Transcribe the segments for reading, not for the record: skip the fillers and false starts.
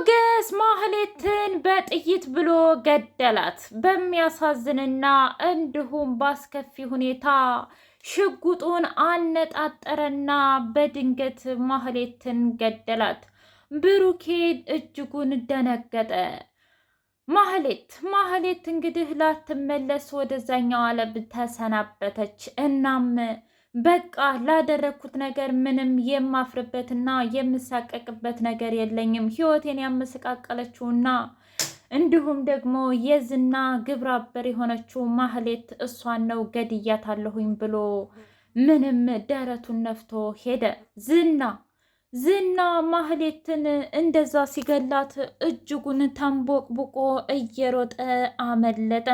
ሞገስ ማህሌትን በጥይት ብሎ ገደላት። በሚያሳዝንና እንዲሁም ባስከፊ ሁኔታ ሽጉጡን አነጣጠረና በድንገት ማህሌትን ገደላት። ብሩኬ እጅጉን ደነገጠ። ማህሌት እንግዲህ ላትመለስ ወደዛኛው ዓለም ተሰናበተች። እናም በቃ ላደረግኩት ነገር ምንም የማፍርበትና የምሳቀቅበት ነገር የለኝም። ህይወቴን ያመሰቃቀለችውና እንዲሁም ደግሞ የዝና ግብረ አበር የሆነችው ማህሌት እሷን ነው ገድያታለሁኝ ብሎ ምንም ደረቱን ነፍቶ ሄደ። ዝና ማህሌትን እንደዛ ሲገላት እጅጉን ተንቦቅቡቆ እየሮጠ አመለጠ።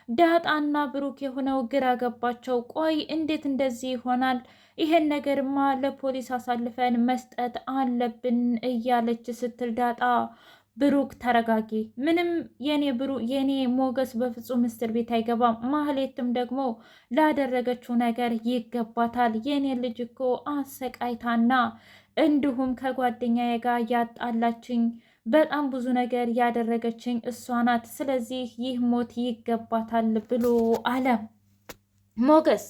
ዳጣና ብሩክ የሆነው ግራ ገባቸው። ቆይ እንዴት እንደዚህ ይሆናል? ይሄን ነገርማ ለፖሊስ አሳልፈን መስጠት አለብን እያለች ስትል ዳጣ ብሩክ ተረጋጊ፣ ምንም የኔ ብሩ የኔ ሞገስ በፍጹም እስር ቤት አይገባም። ማህሌትም ደግሞ ላደረገችው ነገር ይገባታል። የኔ ልጅ እኮ አሰቃይታና እንዲሁም ከጓደኛዬ ጋር ያጣላችኝ በጣም ብዙ ነገር ያደረገችኝ እሷ ናት። ስለዚህ ይህ ሞት ይገባታል ብሎ አለ ሞገስ።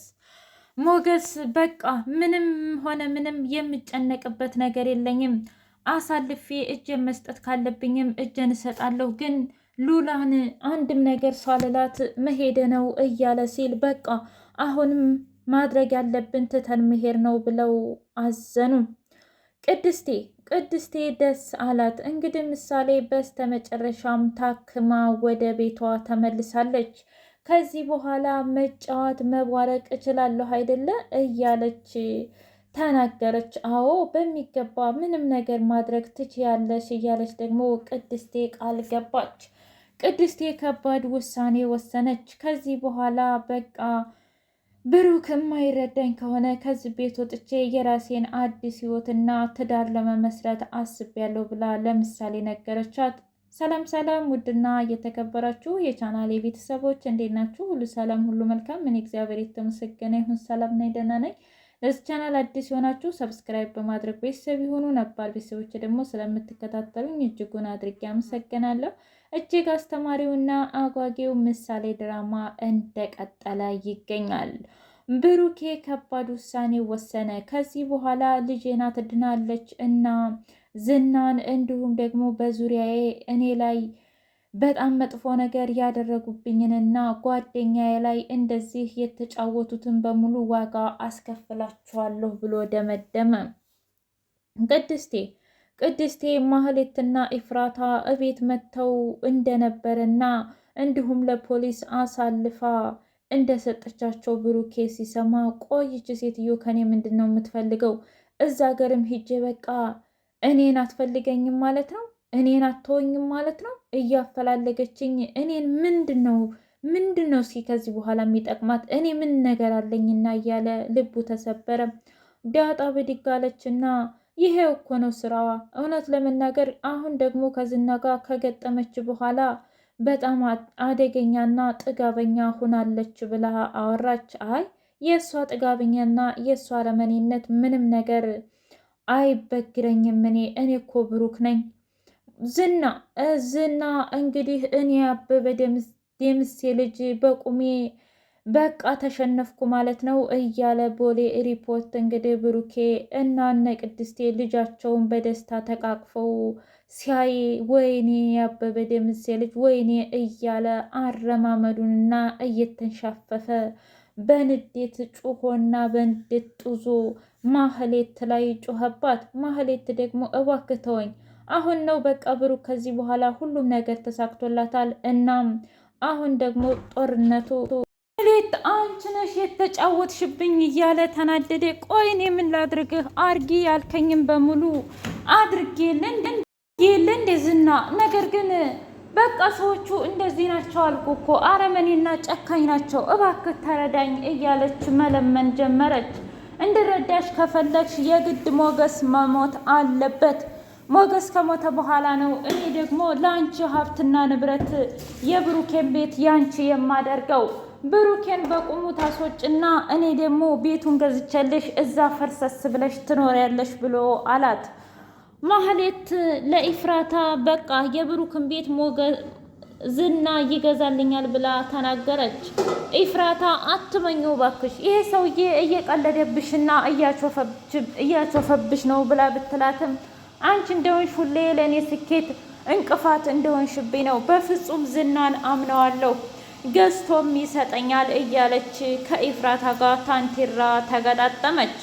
ሞገስ በቃ ምንም ሆነ ምንም የምጨነቅበት ነገር የለኝም። አሳልፌ እጄን መስጠት ካለብኝም እጄን እሰጣለሁ፣ ግን ሉላን አንድም ነገር ሳልላት መሄደ ነው እያለ ሲል በቃ አሁንም ማድረግ ያለብን ትተን መሄድ ነው ብለው አዘኑ። ቅድስቴ ደስ አላት። እንግዲህ ምሳሌ በስተመጨረሻም ታክማ ወደ ቤቷ ተመልሳለች። ከዚህ በኋላ መጫወት መቧረቅ እችላለሁ አይደለ እያለች ተናገረች። አዎ በሚገባ ምንም ነገር ማድረግ ትችያለሽ እያለች ደግሞ ቅድስቴ ቃል ገባች። ቅድስቴ ከባድ ውሳኔ ወሰነች። ከዚህ በኋላ በቃ ብሩክ የማይረዳኝ ከሆነ ከዚህ ቤት ወጥቼ የራሴን አዲስ ህይወትና ትዳር ለመመስረት አስቤያለሁ ብላ ለምሳሌ ነገረቻት። ሰላም ሰላም፣ ውድና እየተከበራችሁ የቻናሌ ቤተሰቦች እንዴት ናችሁ? ሁሉ ሰላም፣ ሁሉ መልካም። እኔ እግዚአብሔር የተመሰገነ ይሁን ሰላም ነኝ፣ ደህና ነኝ። ለዚህ ቻናል አዲስ የሆናችሁ subscribe በማድረግ ቤተሰብ የሆኑ ነባር ቤተሰቦች ደግሞ ስለምትከታተሉኝ እጅጉን አድርጌ አመሰግናለሁ። እጅግ አስተማሪውና አጓጊው ምሳሌ ድራማ እንደቀጠለ ይገኛል። ብሩኬ ከባድ ውሳኔ ወሰነ። ከዚህ በኋላ ልጄ ናት ድናለች እና ዝናን እንዲሁም ደግሞ በዙሪያዬ እኔ ላይ በጣም መጥፎ ነገር ያደረጉብኝንና ጓደኛዬ ላይ እንደዚህ የተጫወቱትን በሙሉ ዋጋ አስከፍላችኋለሁ ብሎ ደመደመ። ቅድስቴ ቅድስቴ ማህሌትና ኢፍራታ እቤት መጥተው እንደነበረና እንዲሁም ለፖሊስ አሳልፋ እንደሰጠቻቸው ብሩኬ ሲሰማ ቆይች ሴትዮ ከኔ ምንድን ነው የምትፈልገው? እዛ ሀገርም ሂጄ በቃ እኔን አትፈልገኝም ማለት ነው? እኔን አትተወኝም ማለት ነው? እያፈላለገችኝ እኔን ምንድን ነው እስኪ ከዚህ በኋላ የሚጠቅማት እኔ ምን ነገር አለኝና እያለ ልቡ ተሰበረ። ዳጣ ብድግ አለችና ይሄ እኮ ነው ስራዋ። እውነት ለመናገር አሁን ደግሞ ከዝና ጋር ከገጠመች በኋላ በጣም አደገኛና ጥጋበኛ ሆናለች ብላ አወራች። አይ የእሷ ጥጋበኛና የእሷ አረመኔነት ምንም ነገር አይበግረኝም። እኔ እኮ ብሩክ ነኝ። ዝና ዝና እንግዲህ እኔ አበበ ደምሴ ልጅ በቁሜ በቃ ተሸነፍኩ ማለት ነው እያለ ቦሌ ሪፖርት እንግዲህ ብሩኬ እና እነ ቅድስቴ ልጃቸውን በደስታ ተቃቅፈው ሲያይ ወይኔ ያበበ ደምሴ ልጅ ወይኔ እያለ አረማመዱንና እየተንሻፈፈ በንዴት ጩሆና በንዴት ጡዞ ማህሌት ላይ ጮኸባት። ማህሌት ደግሞ እባክህ ተወኝ፣ አሁን ነው በቃ ብሩክ ከዚህ በኋላ ሁሉም ነገር ተሳክቶላታል። እናም አሁን ደግሞ ጦርነቱ ሌት አንቺ ነሽ የተጫወትሽብኝ እያለ ተናደደ። ቆይ እኔ ምን ላድርግህ? አርጊ ያልከኝም በሙሉ አድርጌ የለ እንደ ዝና። ነገር ግን በቃ ሰዎቹ እንደዚህ ናቸው አልኩ እኮ አረመኔና ጨካኝ ናቸው፣ እባክህ ተረዳኝ እያለች መለመን ጀመረች። እንድረዳሽ ከፈለግሽ የግድ ሞገስ መሞት አለበት። ሞገስ ከሞተ በኋላ ነው እኔ ደግሞ ለአንቺ ሀብትና ንብረት የብሩኬን ቤት ያንቺ የማደርገው። ብሩኬን በቁሙ ታስወጭና እኔ ደግሞ ቤቱን ገዝቼልሽ እዛ ፈርሰስ ብለሽ ትኖሪያለሽ ብሎ አላት። ማህሌት ለኢፍራታ በቃ የብሩክን ቤት ዝና ይገዛልኛል ብላ ተናገረች። ኢፍራታ አትመኚው ባክሽ፣ ይሄ ሰውዬ እየቀለደብሽና እያቾፈብሽ ነው ብላ ብትላትም አንቺ እንደሆንሽ ሁሌ ለእኔ ስኬት እንቅፋት እንደሆንሽብኝ ነው። በፍጹም ዝናን አምነዋለሁ ገዝቶም ይሰጠኛል እያለች ከኢፍራታ ጋር ታንቴራ ተገጣጠመች።